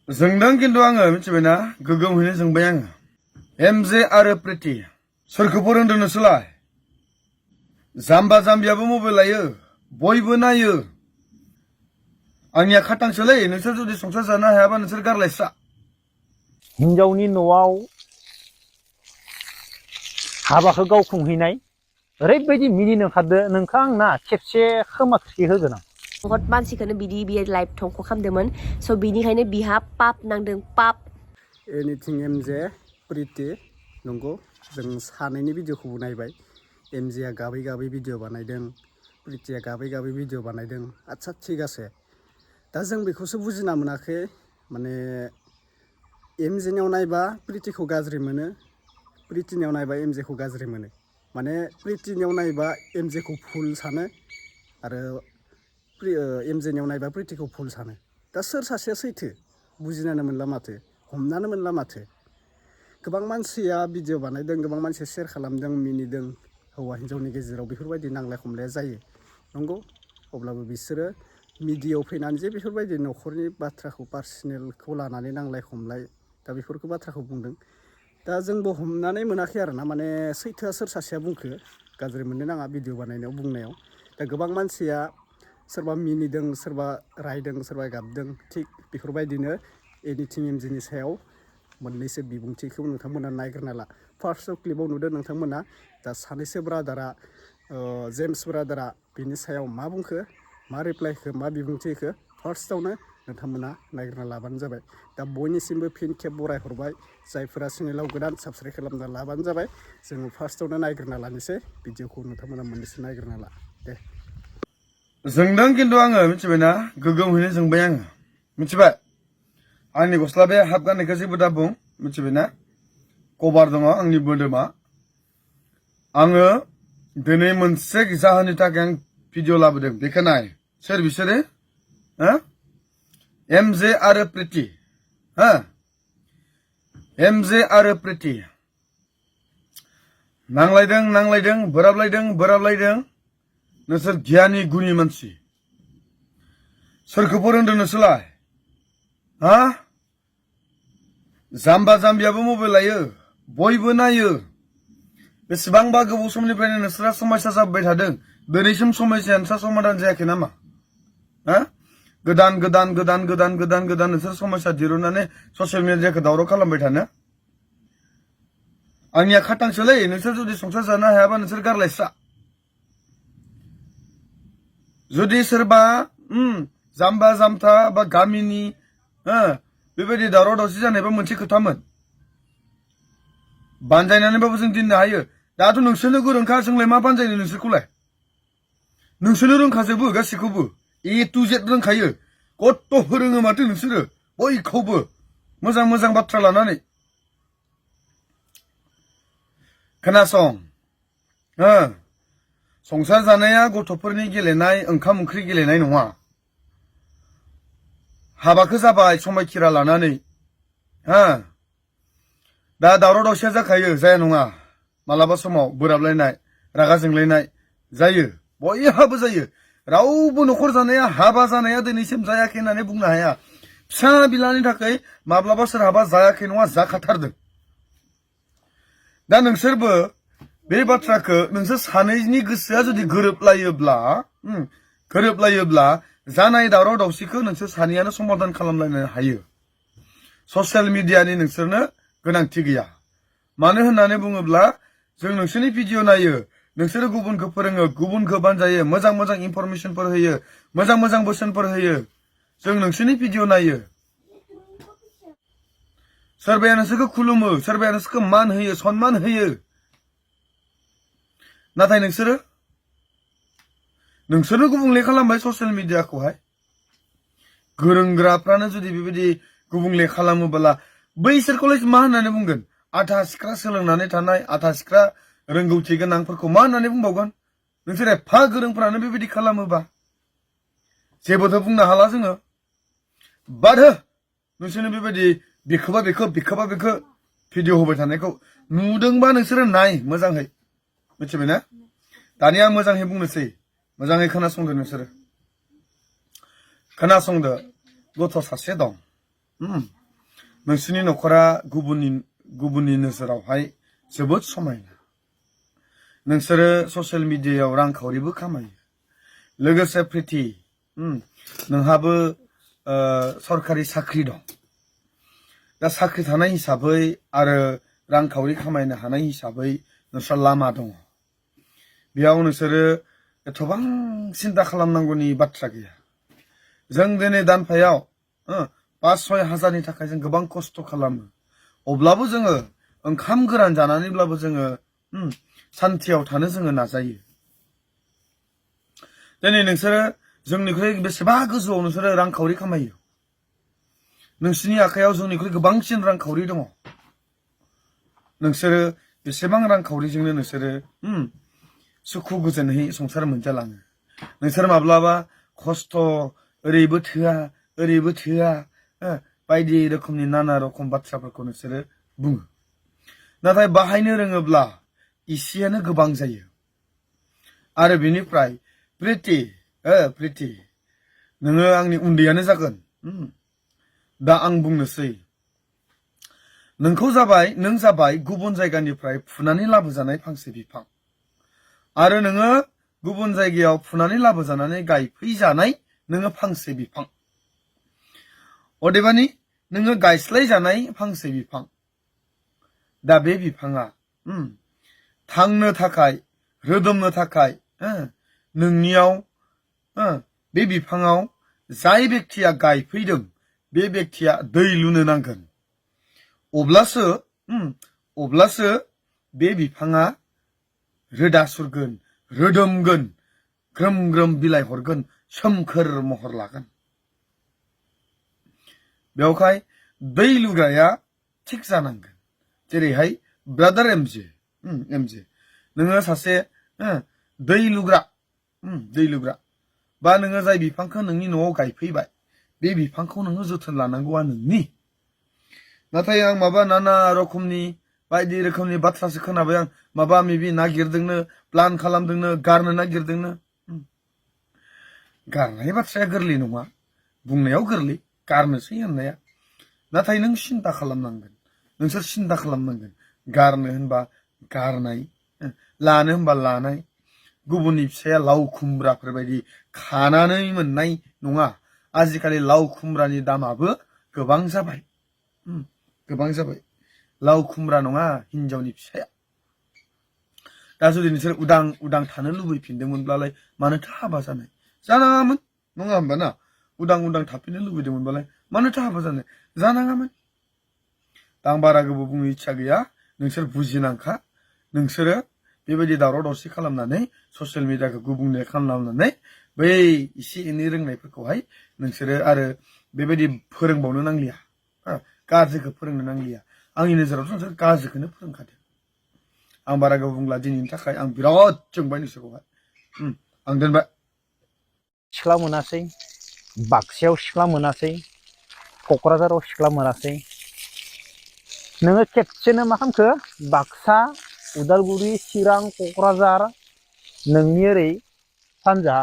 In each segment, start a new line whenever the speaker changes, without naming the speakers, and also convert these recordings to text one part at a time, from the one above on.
जोंदों किन्तु आङो मिथिबायना गोगोमहैनो जोंबाय आङो एमजे आरो प्रिति सोरखौ फोरोंदों नोंसोरलाय जाम्बा जाम्बियाबो मबाइल लायो बयबो नायो आंनिया खाटांसोलै नोंसोर जुदि संसार जानो हायाबा नोंसोर गारलायस्रा
हिनजावनि न'आव हाबाखौ गाव खुंहैनाय ओरैबायदि मिनिनो ओंखारदो नोंखौ आंना खेबसे खोमाख्रि होगोन आं
बहुत मानसिखौनो बिदि बियो लाइफ थंख' खालामदोंमोन स' बिनिखायनो बिहा पाप नांदों पाप
एनिथिं एमजे प्रिति नंगौ जों सानैनि भिडिअखौबो नायबाय एमजेआ गाबै गाबै भिडिअ बानायदों प्रितिया गाबै गाबै भिडिअ बानायदों आच्छा थिगासे दा जों बेखौसो बुजिना मोनाखै माने एमजेनियाव नायबा प्रितिखौ गाज्रि मोनो प्रितिनियाव नायबा एमजेखौ गाज्रि मोनो माने प्रितिनियाव नायबा एमजेखौ फुल सानो आरो एमजेनियाव नायबा प्रितिखौ फुल सानो दा सोर सासेया सैथो बुजिनानो मोनला माथो हमनानो मोनला माथो गोबां मानसिया भिडिअ बानायदों गोबां मानसिया शेयार खालामदों मिनिदों हौवा हिन्जावनि गेजेराव बेफोरबायदि नांलाय खमलाया जायो नंगौ अब्लाबो बिसोरो मिडियायाव फैनानै जे बेफोरबायदि न'खरनि बाथ्राखौ पार्सनेलखौ लानानै नांलाय खमलाय दा बेफोरखौ बाथ्राखौ बुंदों दा जोंबो हमनानै मोनाखै आरो ना माने सैथोआ सोर सासेया बुंखो गाज्रि मोननो नाङा भिडिअ बानायनायाव बुंनायाव दा गोबां मानसिया सोरबा मिनिदों सोरबा रायदों सोरबा गाबदों थिग बेफोरबायदिनो एनिथिं एमजेनि सायाव मोननैसो बिबुंथिखौ नोंथांमोना नायग्रोना ला फार्स्टआव क्लिपाव नुदों नोंथांमोना दा सानैसो ब्रादारा जेम्स ब्रादारा बिनि सायाव मा बुंखो मा रिप्लाइ होखो मा बिबुंथि होखो फार्स्टआवनो नोंथांमोना नायग्रोना लाबानो जाबाय दा बयनिसिमबो फिन खेब बरायहरबाय जायफोरा चेनेलाव गोदान साबस्क्राइब खालामना लाबानो जाबाय जोङो फार्स्टआवनो नायग्रोना लानोसै भिडिअखौ नोंथांमोना मोननैसो नायग्रोना ला दे
जोंदों किन्तु आङो मिथिबायना गोगोमहैनो जोंबाय आङो मिथिबाय आंनि गस्ला बे हाफ गाननायखौ जेबो दा बुं मिथिबायना कभार दङ आंनि मोदोमा आङो दिनै मोनसे जाहोननि थाखाय आं भिडिअ लाबोदों बेखौ नाय सोर बिसोरो एमजे आरो प्रिति एमजे आरो प्रिति नांलायदों नांलायदों बोराबलायदों नोंसोर गियानि गुनि मानसि सोरखौ फोरोंदों नोंसोरलाय जाम्बा जाम्बियाबो मबाइल लायो बयबो नायो बेसेबांबा गोबाव समनिफ्रायनो नोंसोरा समस्या जाबाय थादों दिनैसिम समस्याया नोंस्रा समाधान जायाखै नामा गोदान नोंसोर समस्या दिरुननानै ससियेल मिडियाखौ दावराव खालामबाय थानो आंनिया खाटांसोलै नोंसोर जुदि संसार जानो हायाबा नोंसोर गारलायस्रा जुदि सोरबा जाम्बा जाम्था बा गामिनि बेबायदि दावराव दावसि जानायबा मोनसे खोथामोन बानजायनानैबाबो जों दोननो हायो दाथ' नोंसोरनो गोरोंखा जोंलाय मा बानजायनो नोंसोरखौलाय नोंसोरनो रोंखाजोबो गासैखौबो ए टु जेड रोंखायो कत' फोरोङो माथो नोंसोरो बयखौबो मोजां मोजां बाथ्रा लानानै खोनासं संसार जानाया गथ'फोरनि गेलेनाय ओंखाम ओंख्रि गेलेनाय नङा हाबाखौ जाबाय समायखिरा लानानै दा दावराव दावसिया जाखायो जाया नङा मालाबा समाव बोराबलायनाय रागा जोंलायनाय जायो बयहाबो जायो रावबो न'खर जानाया हाबा जानाया दिनैसिम जायाखै होननानै बुंनो हाया फिसा बिलानि थाखाय माब्लाबा सोरहाबा जायाखै नङा जाखाथारदों दा नोंसोरबो बे बाथ्राखौ नोंसोर सानैनि गोसोआ जुदि गोरोबलायोब्ला जानाय दावराव दावसिखौ नोंसोर सानैयानो समाधान खालामलायनो हायो ससियेल मिडियानि नोंसोरनो गोनांथि गैया मानो होननानै बुङोब्ला जों नोंसोरनि भिडिअ नायो नोंसोरो गुबुनखौ फोरोङो गुबुनखौ बानजायो मोजां मोजां इनफरमेसनफोर होयो मोजां मोजां बोसोनफोर होयो जों नोंसोरनि भिडिअ नायो सोरबाया नोंसोरखौ खुलुमो सोरबाया नोंसोरखौ मान होयो सनमान होयो नाथाय नोंसोरनो गुबुंले खालामबाय ससियेल मिडियाखौहाय गोरोंग्राफ्रानो जुदि बेबायदि गुबुंले खालामोब्ला बैसोरखौलाय मा होननानै बुंगोन आधा सिख्रा सोलोंनानै थानाय आधा सिख्रा रोंगौथि गोनांफोरखौ मा होननानै बुंबावगोन नोंसोर एफा गोरोंफ्रानो बेबायदि खालामोबा जेबोथ' बुंनो हाला जोङो बाद हो नोंसोरनो बेबायदि बेखौबा बेखौ भिडिअ होबाय थानायखौ नुदोंबा नोंसोरो नाय मोजाङै मिथिबायना दानिया मोजाङै बुंनोसै मोजाङै खोनासंदो नोंसोरो खोनासंदो गथ' सासे दं नोंसोरनि न'खरा गुबुननि नोजोरावहाय जोबोद समायना नोंसोरो ससियेल मिडियायाव रांखावरिबो खामायो लोगोसे प्रिति नोंहाबो सरकारि साख्रि दं दा साख्रि थानाय हिसाबै आरो रांखावरि खामायनो हानाय हिसाबै नोंस्रा लामा दङ बेयाव नोंसोरो एथबां सिन्था खालामनांगौनि बाथ्रा गैया जों दिनै दानफायाव 5-6 हाजारनि थाखाय जों गोबां खस्थ' खालामो अब्लाबो जोङो ओंखाम गोरान जानानैब्लाबो जोङो सान्थियाव थानो जोङो नाजायो दिनै नोंसोरो जोंनिख्रुइ बेसेबा गोजौआव नोंसोरो रांखावरि खामायो नोंसोरनि आखायाव जोंनिख्रुइ गोबांसिन रांखावरि दङ नोंसोरो बेसेबां रांखावरिजोंनो नोंसोरो सुखु गोजोनहै संसार मोनजालाङो नोंसोर माब्लाबा खस्थ' ओरैबो थोआ बायदि रोखोमनि नाना रखम बाथ्राफोरखौ नोंसोरो बुङो नाथाय बाहायनो रोङोब्ला इसेयानो गोबां जायो आरो बेनिफ्राय प्रिति नोङो आंनि उन्दैयानो जागोन दा आं बुंनोसै नों जाबाय गुबुन जायगानिफ्राय फुनानै लाबोजानाय फांसे बिफां आरो नोङो गुबुन जायगायाव फुनानै लाबोजानानै गायफैजानाय नोङो फांसे बिफां अदेबानि नोङो गायस्लायजानाय फांसे बिफां दा बे बिफाङा थांनो थाखाय रोदोमनो थाखाय नोंनियाव बे बिफाङाव जाय बेक्तिया गायफैदों बे बेक्तिया दै लुनो नांगोन अब्लासो बे बिफाङा रोदा सुरगोन रोदोमगोन ग्रोम ग्रोम बिलाइ हरगोन सोमखोर महर लागोन बेवहाय दै लुग्राया थिक जानांगोन जेरैहाय ब्रादार एमजे नोङो सासे दै लुग्रा बा नोङो जाय बिफांखौ नोंनि न'आव गायफैबाय बे बिफांखौ नोङो जोथोन लानांगौआ नोंनि नाथाय आं माबा नाना रखमनि बायदि रोखोमनि बाथ्रासो खोनाबाय आं माबा माबि नागिरदोंनो प्लान खालामदोंनो गारनो नागिरदोंनो गारनाय बाथ्राया गोरलै नङा बुंनायाव गोरलै गारनोसै होननाया नाथाय नों सिन्था खालामनांगोन नोंसोर सिन्था खालामनांगोन गारनो होनबा गारनाय लानो होनबा लानाय गुबुननि फिसाया लाव खुमब्राफोर बायदि खानानै मोननाय नङा आजिखालि लाव खुमब्रानि दामाबो गोबां जाबाय लाव खुमब्रा नङा हिनजावनि फिसाया दा जुदि नोंसोर उदां थानो लुबैफिनदोंमोनब्लालाय मानोथो हाबा जानाय जानाङामोन नङा होमबा ना उदां थाफिननो लुबैदोंमोनबालाय मानोथो हाबा जानाय जानाङामोन दा आं बारा गोबाव बुंनो इच्छा गैया नोंसोर बुजिनांखा नोंसोरो बेबायदि दावराव दावसि खालामनानै ससियेल मिडियाखौ गुबुंले खालामनानै बै एसे एनै रोंनायफोरखौहाय नोंसोरो आरो बेबायदि फोरोंबावनो नांलिया गाज्रिखौ फोरोंनो नांलिया आंनि नोजोरावथ' नोंसोर गाज्रिखौनो फोरोंखादों आं बारा गोबाव बुंला दिनैनि थाखाय आं बिराद जोंबाय नोंसोरखौहाय आं दोनबाय
सिख्ला मोनासै बाक्सायाव सिख्ला मोनासै क'क्राझाराव सिख्ला मोनासै नोङो खेबसेनो मा खालामखो बाक्सा उदालगुरि चिरां क'क्राझार नोंनि ओरै सानजा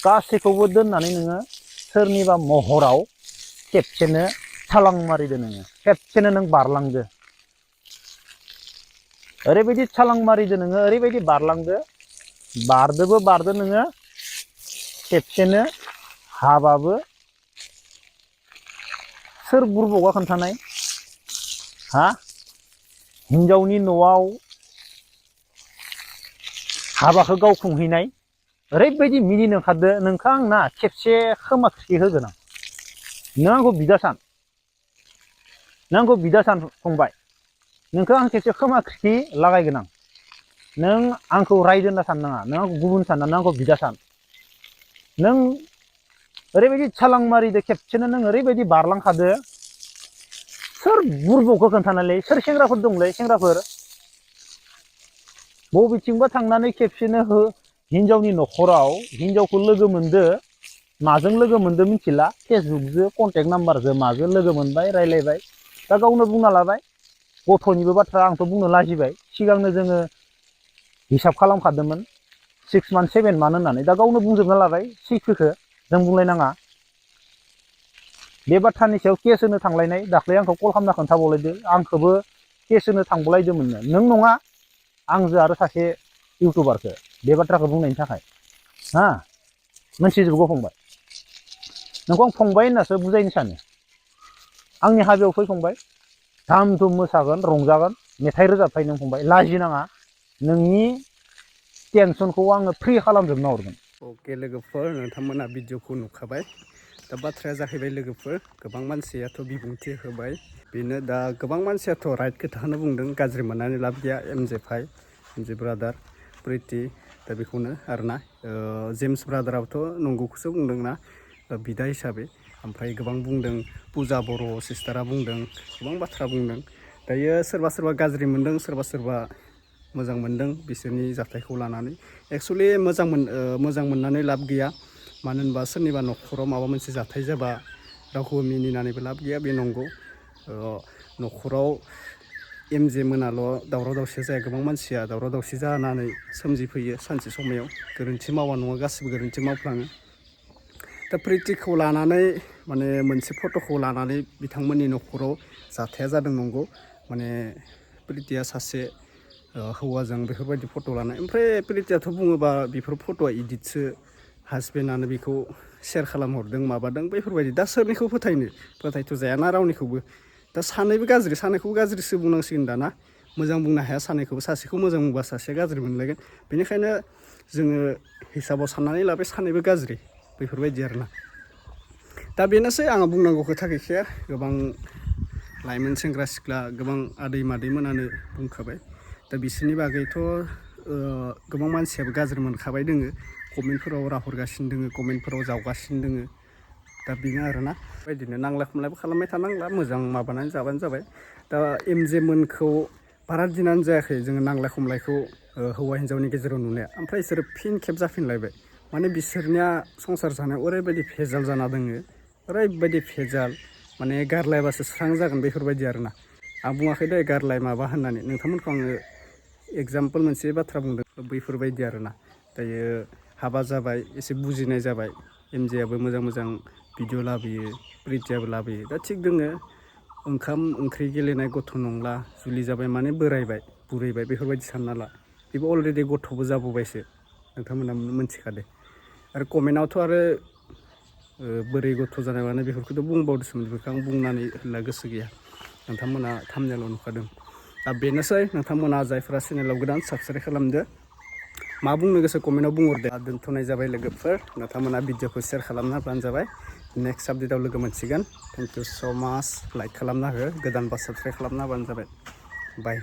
गासैखौबो दोननानै नोङो सोरनिबा महराव खेबसेनो छालां मारिदो नोङो खेबसेनो नों बारलांदो ओरैबायदि छालां मारिदो नोङो ओरैबायदि बारलांदो बारदो नोङो खेबसेनो हाबाबो सोर बुरबका खोन्थानाय हिनजावनि न'आव हाबाखौ गाव खुंहैनाय ओरैबायदि मिनिनो ओंखारदो नोंखौ आंना खेबसे खोमा खिथि होगोन आं नों आंखौ बिदा सान फंबाय नोंखौ आं खेबसे खोमा खिथि लागायगोन आं नों आंखौ रायदो होनना साननाङा नों आंखौ गुबुन सानना नों आंखौ बिदा सान नों ओरैबायदि छालां मारिदो खेबसेनो नों ओरैबायदि बारलांखादो सोर बुरबकखौ खोन्थानालै सोर सेंग्राफोर दंलै सेंग्राफोर बबेथिंबा थांनानै खेबसेनो हिनजावनि न'खराव हिनजावखौ लोगो मोनदो माजों लोगो मोनदो मिथिला फेसबुकजों कन्टेक्ट नाम्बारजों माजों लोगो मोनबाय रायलायबाय दा गावनो बुंना लाबाय गथ'निबो बाथ्रा आंथ' बुंनो लाजिबाय सिगांनो जोङो हिसाब खालामखादोंमोन 6 मान्थ 7 मान्थ होननानै दा गावनो बुंजोबना लाबाय सैथोखौ जों बुंलायनाङा बे बाथ्रानि सायाव केस होनो थांलायनाय दाख्लै आंखौ कल खालामना खोन्थाबावलायदो आंखौबो केस होनो थांबावलायदोंमोननो नों नङा आंजो आरो सासे इउटुबारखो बे बाथ्राखौ बुंनायनि थाखाय हा मोनथिजोबगौ फंबाय नोंखौ आं फंबाय होननासो बुजायनो सानो आंनि हाबायाव फै फंबाय धाम धुम मोसागोन रंजागोन मेथाइ रोजाबफै नों फंबाय लाजिनाङा नोंनि टेनसनखौ आङो फ्रि खालामजोबना हरगोन
अके लोगोफोर नोंथांमोना भिडिअखौ नुखाबाय दा बाथ्राया जाहैबाय लोगोफोर गोबां मानसियाथ' बिबुंथि होबाय बेनो दा गोबां मानसियाथ' राइट खोथाखौनो बुंदों गाज्रि मोननानै लाब गैया एमजे भाइ एमजे ब्रादार प्रिति दा बेखौनो आरोना जेम्स ब्रादाराबोथ' नंगौखौसो बुंदोंना बिदा हिसाबै ओमफ्राय गोबां बुंदों पुजा बर' सिस्टारा बुंदों गोबां बाथ्रा बुंदों दायो सोरबा सोरबा गाज्रि मोनदों सोरबा सोरबा मोजां मोनदों बिसोरनि जाथायखौ लानानै एक्सुवेलि मोजां मोननानै लाब गैया मानो होनबा सोरनिबा न'खराव माबा मोनसे जाथाय जाबा रावखौबो मिनिनानैबो लाब गैया बे नंगौ न'खराव एमजे मोनाल' दावराव दावसिया जाया गोबां मानसिया दावराव दावसि जानानै सोमजिफैयो सानसे समायाव गोरोन्थि मावा नङा गासिबो गोरोन्थि मावफ्लाङो दा प्रितिखौ लानानै माने मोनसे फट'खौ लानानै बिथांमोननि न'खराव जाथाया जादों नंगौ माने प्रितिया सासे हौवाजों बेफोरबायदि फट' लानाय ओमफ्राय प्रितियाथ' बुङोबा बेफोर फट'आ इदिटसो हासबेन्डआनो बेखौ शेयार खालामहरदों माबादों बेफोरबायदि दा सोरनिखौ फोथायथ' जायाना रावनिखौबो दा सानैबो गाज्रि सानैखौबो गाज्रिसो बुंनांसिगोन दाना मोजां बुंनो हाया सानैखौबो सासेखौ मोजां बुंबा सासेया गाज्रि मोनलायगोन बेनिखायनो जोङो हिसाबाव साननानै लाबाय सानैबो गाज्रि बेफोरबायदि आरोना दा बेनोसै आङो बुंनांगौ खोथा गैखाया गोबां लाइमोन सेंग्रा सिख्ला गोबां आदै मादैमोनानो बुंखाबाय दा बिसोरनि बागैथ' गोबां मानसियाबो गाज्रि मोनखाबाय दोङो कमेन्टफोराव राहरगासिनो दोङो कमेन्टफोराव जावगासिनो दोङो दा बेनो आरोना बेबायदिनो नांलाय खमलायबो खालामबाय थानांला मोजां माबानानै जाबानो जाबाय दा एमजे मोनखौ बारा दिनानो जायाखै जोङो नांलाय खमलायखौ हौवा हिन्जावनि गेजेराव नुनाया ओमफ्राय बिसोरो फिन खेब जाफिनलायबाय माने बिसोरनिया संसार जानायाव ओरैबायदि भेजाल जाना दोङो ओरैबायदि भेजाल माने गारलायबासो स्रां जागोन बेफोरबायदि आरोना आं बुङाखै दे गारलाय माबा होननानै नोंथांमोनखौ आङो एगजामपोल मोनसे बाथ्रा बुंदों बैफोरबायदि आरोना दायो हाबा जाबाय एसे बुजिनाय जाबाय एमजेआबो मोजां मोजां भिडिअ लाबोयो प्रितियाबो लाबोयो दा थिग दोङो ओंखाम ओंख्रि गेलेनाय गथ' नंला जुलि जाबाय माने बोरायबाय बुरैबाय बेफोरबायदि सानना ला बेबो अलरेडि गथ'बो जाबोबायसो नोंथांमोना मोनथिखादो आरो कमेन्टआवथ' आरो बोरै गथ' जानाय माने बेफोरखौथ' बुंबावदोंसोमोन बेफोरखौ आं बुंनानै होला गोसो गैया नोंथांमोना थामनेलाव नुखादों दा बेनोसै नोंथांमोना जायफ्रा चेनेलाव गोदान साबसक्राइब खालामदो मा बुंनो गोसो कमेन्टआव बुंहरदो दोनथ'नाय जाबाय लोगोफोर नोंथांमोना भिडिअखौ शेयार खालामना होबानो जाबाय नेक्स्ट आपडेटआव लोगो मोनसिगोन थेंक इउ स' माच लाइक खालामना हो गोदानबा साबसक्राइब खालामना होबानो जाबाय बाय